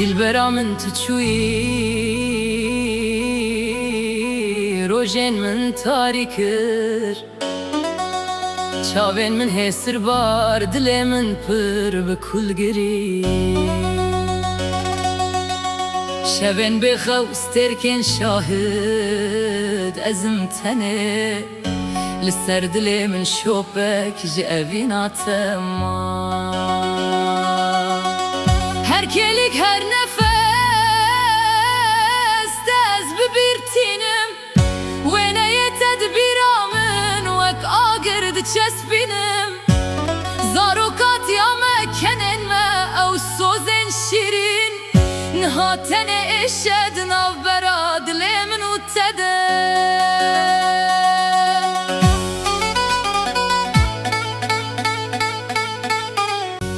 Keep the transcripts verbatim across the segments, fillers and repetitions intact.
Dilbera min tu çûyî, rojên min tarî kir. Çavên min hêsir bar, dilê min pir bi kul girî. Şevên bêxew, stêrkên şahid, ez im tenê. Li ser dilê min şopek ji evîna te ma. Her kêlîk, her nefes te ez bi bîr tînim. Wêneyê te di bîra min wek agir diçespînim. Zarokatiya me, kenên me, ew sozên şîrîn, niha tenê êşe di navbera dilê min û te de.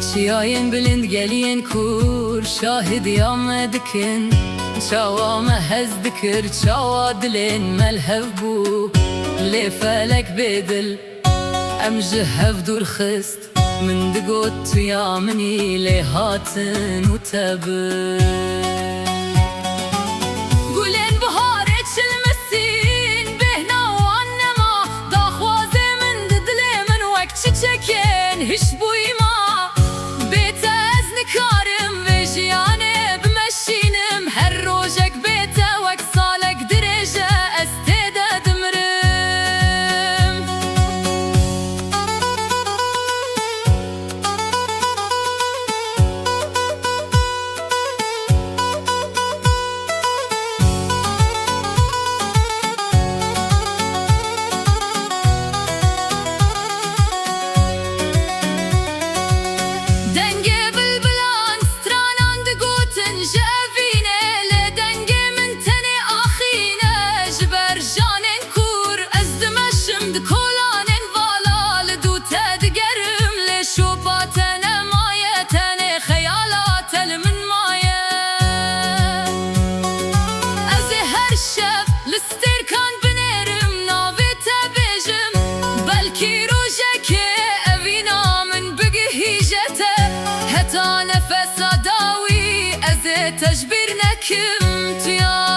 Çiyayên bilind, geliyên kûr şahidiya me dikin. Çawa me hez dikir, çawa dilên me li hev bû. Lê felek bêdil em ji hev dûr xist. Min digot tu ya min î, lê hatin û te bir. Gulên biharê çilmisîn, bêhna wan nema. Daxwazê min di dilê min wek çiçekên hişbûyî ma. Bê te ez nikarim vê jiyanê bimeşînim. Her rojek bê te wek salek dirêj e, ez tê de dimirim. Dengê bilbilan stranan digotin ji evînê, lê dengê min tenê axîn e ji ber janên kûr. Ez dimeşim di kolanên vala, li dû te digerim, lê şopa te nemaye, tenê xeyala te li min maye. Ez ê her şev li stêrkan binêrim, navê te bêjim, belkî rojekê evîna min bigihîje te. Heta nefesa dawî ez ê te ji bîr nekim, tu ya